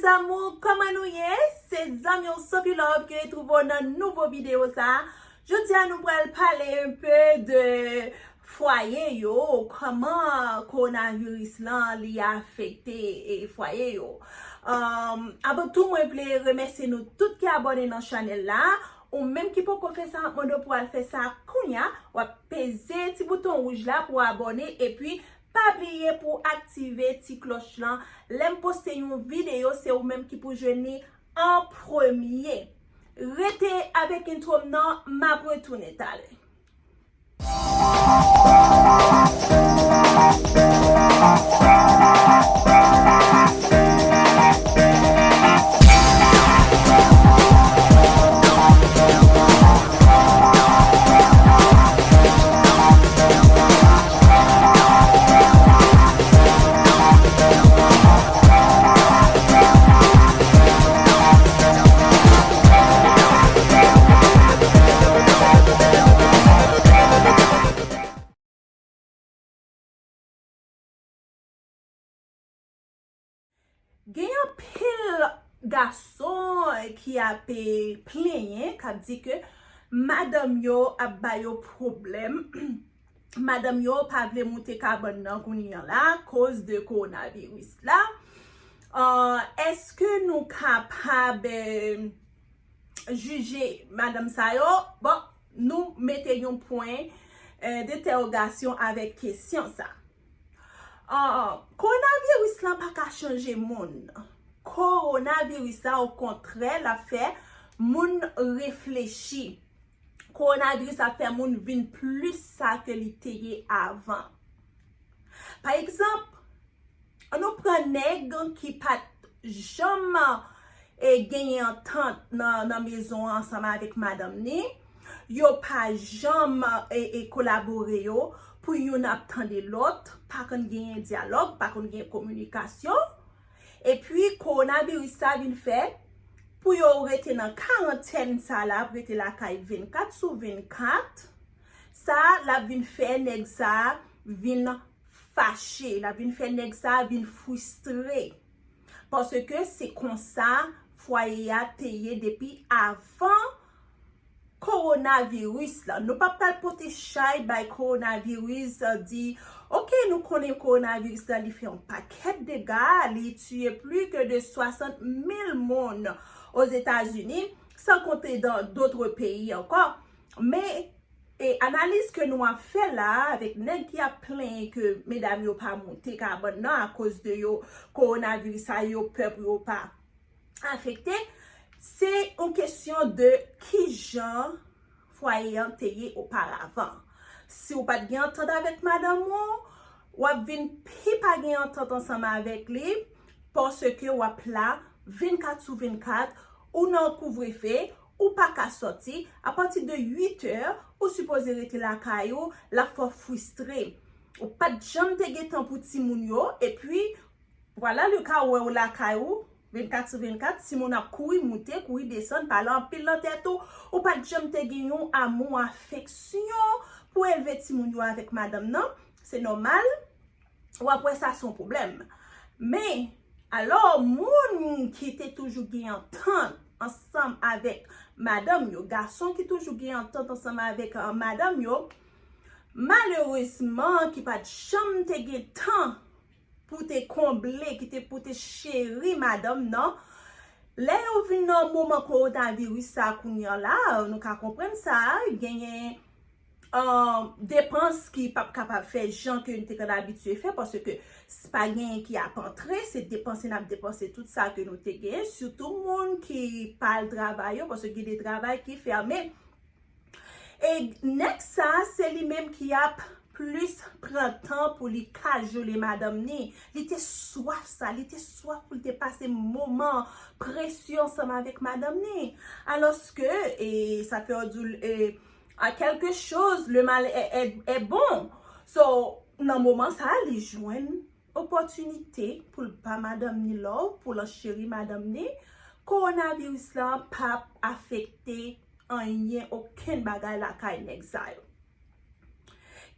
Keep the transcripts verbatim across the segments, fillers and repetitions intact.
Lanmou, kòman nou ye? Se zanmi w Sophie Love ki retwouve w nan nouvo videyo sa. Jodi a nou pral pale un peu de fwaye yo, kòman kowonaviris lan li afekte e fwaye yo. Um, avan tou, mwen vle remèsye nou tout ki abòne nan chanèl la. Ou menm ki poko fè sa, mwen mande w pou al fè sa kounya. W ap peze ti bouton wouj la pou abòne, epi pa bliye pou aktive ti klòch lan. Lè m poste yon videyo, se ou menm ki pou jwenn li an premye. Rete avèk entwo m nan, m ap retounen talè. Gen anpil gason ki ap plenyen, k ap di ke madanm yo ap ba yo pwoblèm. Madanm yo pa vle moute kabann nan kounye a la, koz de kowonaviris la. Uh, èske nou kapab, eh, jije madanm sa yo? Bon, nou mete yon pwen, eh, dentèwogasyon avèk kesyon sa. Uh, kowonaviris lan pa ka chanje moun. Kowonaviris la, okontrè, l ap fè moun reflechi. Kowonaviris ap fè moun vin plis sa ke li te ye avan. Pa egzanp, ann nou pran nèg ki pa t janm, e, genyen antant nan, nan mezon an ansanm avèk madanm ni. Yo pa janm, e, e, kolabore yo pou youn ap tande lòt, pa konn genyen dyalòg, pa konn genyen kominikasyon. Epi, kowonaviris sa vin fè pou yo rete nan karantèn sa la, ap rete lakay vennkat sou vennkat. Sa, l ap vin fè nèg sa vin fache, l ap vin fè nèg sa vin fristre. Paske se konsa fwaye a te ye depi avan kowonaviris la. Nou pa pral pote chay bay kowonaviris, eh, di, oke, nou konnen kowonaviris la, li fè yon pakèt dega, li tiye plis ke de swasant mil moun Ozetazini, san konte dan dotre peyi ankò. Men, e, analiz ke nou ap fè la, avèk nèg ki ap plenyen ke medam yo pa moute kabann nan akoz de yo, kowonaviris sa, yo pè pou yo pa afekte, se yon kesyon de kijan fwaye an te ye oparavan. Si w pa t gen antant avèk madanm ou, w ap vin pi pa gen antant ansanm avèk li, paske w ap la vennkat sou vennkat, ou nan kouvrefe, ou pa ka sòti. Apati de uit è, ou sipoze rete lakay ou, l ap fè w fristre. Ou pa t janm te gen tan pou timoun yo, epi, vwala le ka, ou wè w lakay ou, vennkat sou vennkat, timoun ap kouri moute, kouri desann, pale anpil nan tèt ou, ou pa t janm te gen yon amou, afeksyon pou elve timoun yo avèk madanm nan, se nòmal, w ap wè sa se yon pwoblèm. Men, alò, moun ki te toujou gen antant ansanm avèk madanm yo, gason ki toujou gen antant ansanm avèk, eh, madanm yo, malerezman, ki pa t janm te gen tan pou te konble, ki te pou te cheri madanm nan. Lè yo vin nan moman kowonaviris sa kounye a la, nou ka konprann sa, genyen, eh, depans ki p ap kapab fè jan ke n te konn abitye fè, paske s-, pa genyen ki ap antre, se depanse n ap depanse tout sa ke nou te genyen, sitou moun ki pa al travay yo, paske gen de travay ki fèmen. E nèg sa, se li menm ki ap plis pran tan pou li kajole madanm ni. Li te swaf sa, li te swaf pou li te pase moman presye ansanm avèk madanm ni. Alòske, e, sa fè yo di w, e, à quelque chose, le mal est, est, est bon. So, nan moman sa, li jwenn opòtinite pou l ba madanm ni love, pou l cheri madanm ni, kowonaviris la p ap afekte anyen, okenn bagay lakay nèg sa yo.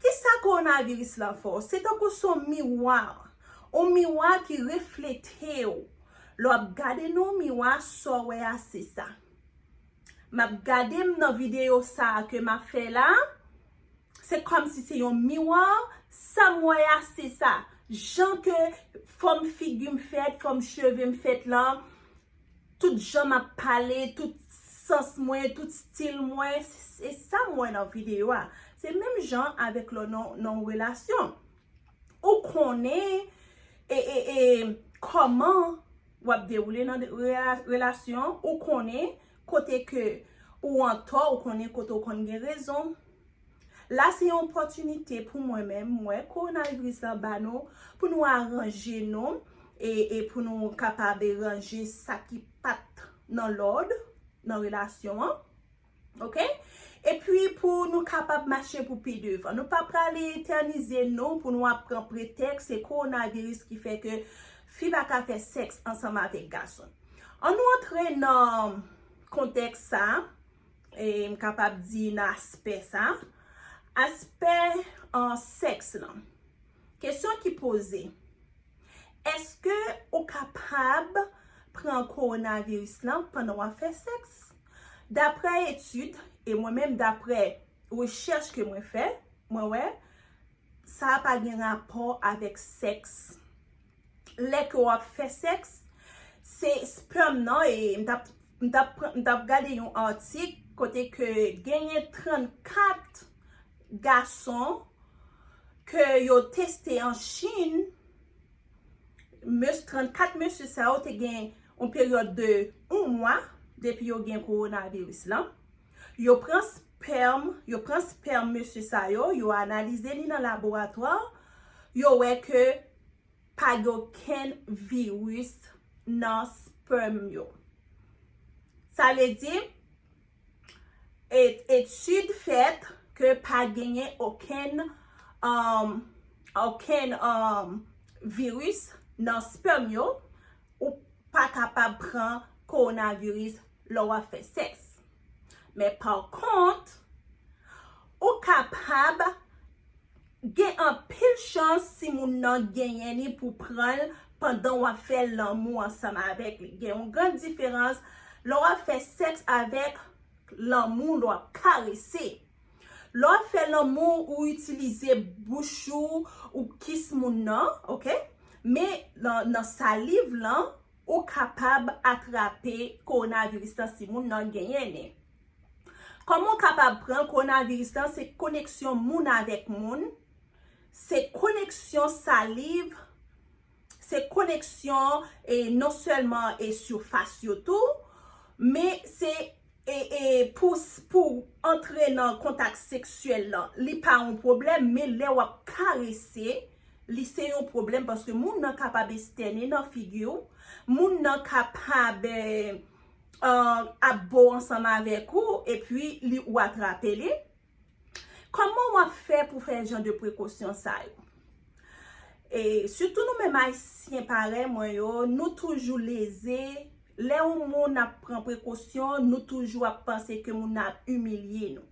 Kisa kowonaviris la fè w? Se tankou se yon miwa, yon miwa ki reflete w Lè w ap gade nan miwa, sa w wè a se sa. M ap gade m nan videyo sa a ke m ap fè la. Se kòmsi se yon miwa, sa m wè a se sa. Jan ke fòm figi m fèt, fòm cheve m fèt lan, tout jan m ap pale, tout sans mwen, tout stil mwen, se sa m wè nan videyo a. Se menm jan avèk lè w nan yon relasyon. Ou konnen e, e, e, kòman w ap dewoule nan rela- relasyon, ou konnen kote ke ou antò, ou konnen kote w konn gen rezon. La se yon opòtinite pou mwen menm, mwen, kowonaviris la ba nou, pou nou aranje nou e, e pou nou kapab ranje sa ki pa t nan lòd nan relasyon an. Oke? Epi pou nou kapab mache pou pi devan. Nou pa prale etènize nou pou nou ap pran pretèks se kowonaviris ki fè ke fi pa ka fè sèks ansanm avèk gason. Ann nou antre nan kontèks sa, e m kapab di nan aspè sa. Aspè an sèks lan. Kesyon ki poze, èske ou kapab pran kowonaviris lan pandan w ap fè sèks? Daprè etid, e mwen menm daprè rechèch ke mwen fè, mwen wè, sa pa gen rapò avèk sèks. Lè ke w ap fè sèks, se spèm nan, e m t ap, m t ap pran- m t ap gade yon atik kote ke genyen trannkat gason ke yo teste an Chin. Mes- trannkat mesye sa yo te gen yon peryòd de yon mwa depi yo gen kowonaviris lan. Yo pran spèm, yo pran spèm mesye sa yo, yo analize li nan laboratwa, yo wè ke pa gen okenn viris nan spèm yo. Sa vle di, et- etid fèt ke pa genyen okenn, um, okenn, um, viris nan spèm yo, ou pa kapab pran kowonaviris lè w ap fè sèks. Men pa kont, ou kapab gen anpil chans timoun nan genyen li pou pran l pandan w ap fè lanmou ansanm avèk li. Gen yon gran diferans lè w ap fè sèks avèk lanmou, lè w ap karese. Lè w ap fè lanmou, ou itilize bouch ou, ou kis moun nan, oke? Men nan, nan saliv lan, ou kapab atrape kowonaviris lan si moun nan genyen li. Kòman w kapab pran kowonaviris lan? Se koneksyon moun avèk moun, se koneksyon saliv, se koneksyon, e non sèlman e sifas yo tou, men se e, e pou, pou antre nan kontak seksyèl lan, li pa yon pwoblèm, men lè w ap karese, li se yon pwoblèm paske moun nan kapab estène nan figi w, moun nan kapab, e, e, ap bo ansanm avèk ou, epi li, ou atrape li. Kòman w ap fè pou fè jan de prekosyon sa yo? E sitou nou menm Ayisyen parèy mwen yo, nou toujou leze. Lè yon moun ap pran prekosyon, nou toujou ap panse ke moun nan ap imilye nou.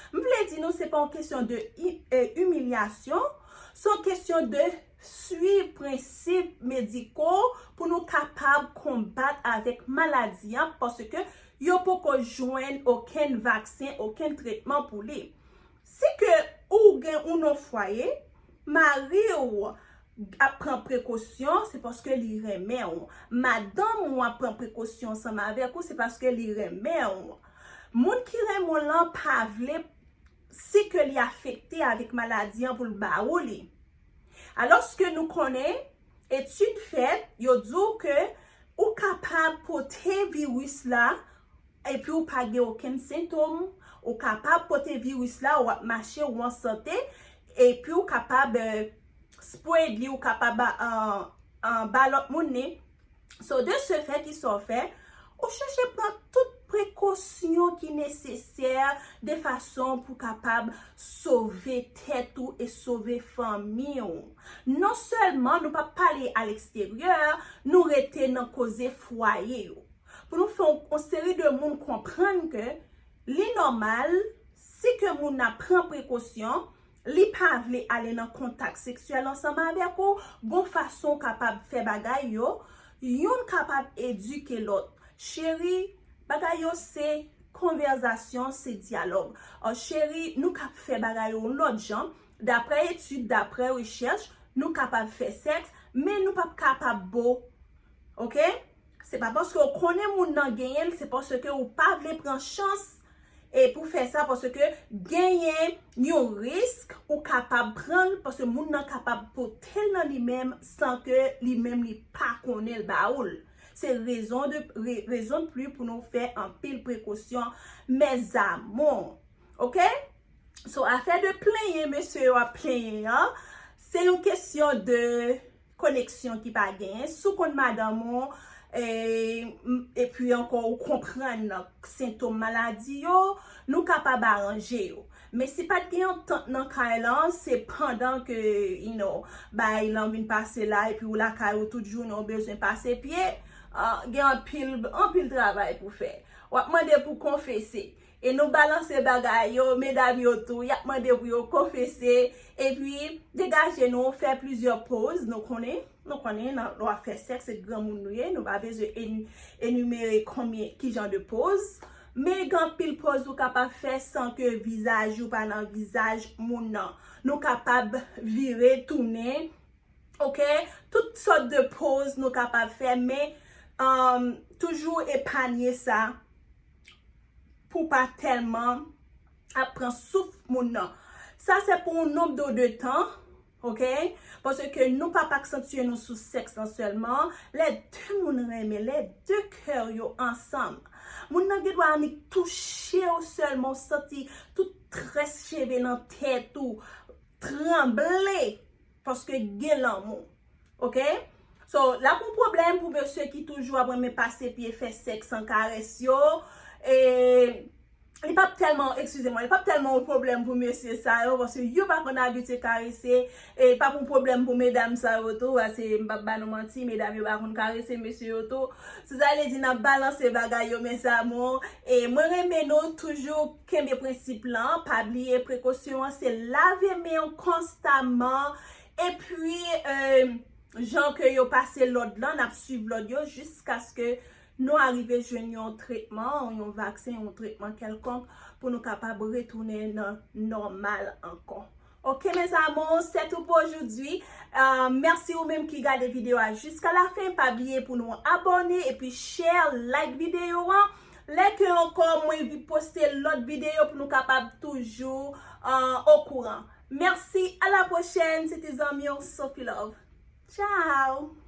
M vle di nou, se pa yon kesyon de i- e, imilyasyon, se yon kesyon de swiv prensip mediko pou nou kapab konbat avèk maladi an, paske yo poko jwenn okenn vaksen, okenn tretman pou li. Si ke ou gen ou nan fwaye, mari w ap pran prekosyon, se paske li renmen w. Madanm ou ap pran prekosyon ansanm avèk ou, se paske li renmen w. Moun ki renmen w lan pa vle si ke li afekte avèk maladi an pou l ba ou li. Alòske nou konnen, etid fèt, yo di w ke ou kapab pote viris la, epi ou pa gen okenn sentòm, ou kapab pote viris la, w ap mache, ou an sante, epi ou kapab, e, spread li, ou kapab, e, e, ba lòt moun li. So, de ce fait, ki sa w fè? Ou chèche pran tout prekosyon ki nesesè de fason pou kapab sove tèt ou e sove fanmi w. Non sèlman nou p ap pale a leksteryè, nou rete nan koze fwaye yo. Pou nou fè yon, yon seri de moun konprann ke li nòmal, si ke moun nan pran prekosyon, li pa vle ale nan kontak seksyèl ansanm avèk ou, gon fason w kapab fè bagay yo, Youn kapab edike lòt. Cheri, bagay yo se konvèzasyon, se dyalòg. An, cheri, nou kab fè bagay yo yon lòt jan, daprè etid, daprè rechèch, nou kapab fè sèks, men nou p ap kapab bo. Oke? Se pa paske w konnen moun nan genyen l, se paske ou pa vle pran chans e pou fè sa, paske genyen yon risk ou kapab pran l, paske moun nan kapab pote l nan li menm san ke li menm li pa konnen l ba ou l. Se rezon de, re- raison de plus pou nou fè anpil prekosyon, mes amours. Oke? So, afè de plenyen, mesye yo ap plenyen an, se yon kesyon de koneksyon ki pa genyen. Si w konn madanm ou, e, m- epi ankò ou konprann sentòm maladi yo, nou kapab aranje yo. Men si pa t gen antant nan kay lan, se pandan ke, you know, bagay lan vin pase la, epi ou lakay ou tout jounen, ou bezwen pase pye, ah, gen anpil, anpil travay pou fè. W ap mande pou konfese. E nou balanse bagay yo, medam yo tou, y ap mande pou yo konfese, epi degaje nou, fè plizyè poz, nou konnen, nou konnen, nan, lè w ap fè sèks, se granmoun nou ye, nou pa bezwen eni- enimere konbyen, ki jan de poz. Men gen anpil poz ou kapab fè san ke vizaj ou pa nan vizaj moun nan. Nou kapab vire, tounen, oke? Tout sòt de poz nou kapab fè, men, um, toujou epanye sa pou pa tèlman ap pran souf moun nan. Sa se pou yon nonb de, de tan, oke? Paske nou p ap aksantye nou sou sèks lan sèlman. Lè de moun renmen, lè de kè yo ansanm, moun nan gen dwa annik touche w sèlman, w santi tout très cheve nan tèt ou tranble paske gen lanmou. Oke? So, l ap yon pwoblèm pou mesye ki toujou ap renmen pase pye, fè sèks san karès yo. E li p ap tèlman, eskize mwen, li p ap tèlman yon pwoblèm pou mesye sa yo, paske yo pa konn abitye karese. E li p ap yon pwoblèm pou medam sa yo tou, paske m p ap ba nou manti, medam yo pa konn karese mesye yo tou. Se sa vle di n ap balanse bagay yo, mes amours. E mwen renmen nou toujou kenbe prensip lan, pa bliye prekosyon an, se lave men w konstaman. Epi, e, jan ke yo pase lòd lan, n ap swiv lòd yo jiskaske nou arive jwenn yon tretman, yon vaksen, yon tretman kèlkonk pou nou kapab retounen nan nòmal ankò. Oke, mes amours, c'est tout pour aujourd'hui. Euh, mèsi ou menm ki gade videyo a jiska la fen. Pa bliye pou nou abòne epi share, like videyo an. Lè ke ankò mwen vi poste lòt videyo pou nou kapab toujou, euh, okouran. Mèsi, à la prochaine, se te zanmi w Sophie Love. Ciao!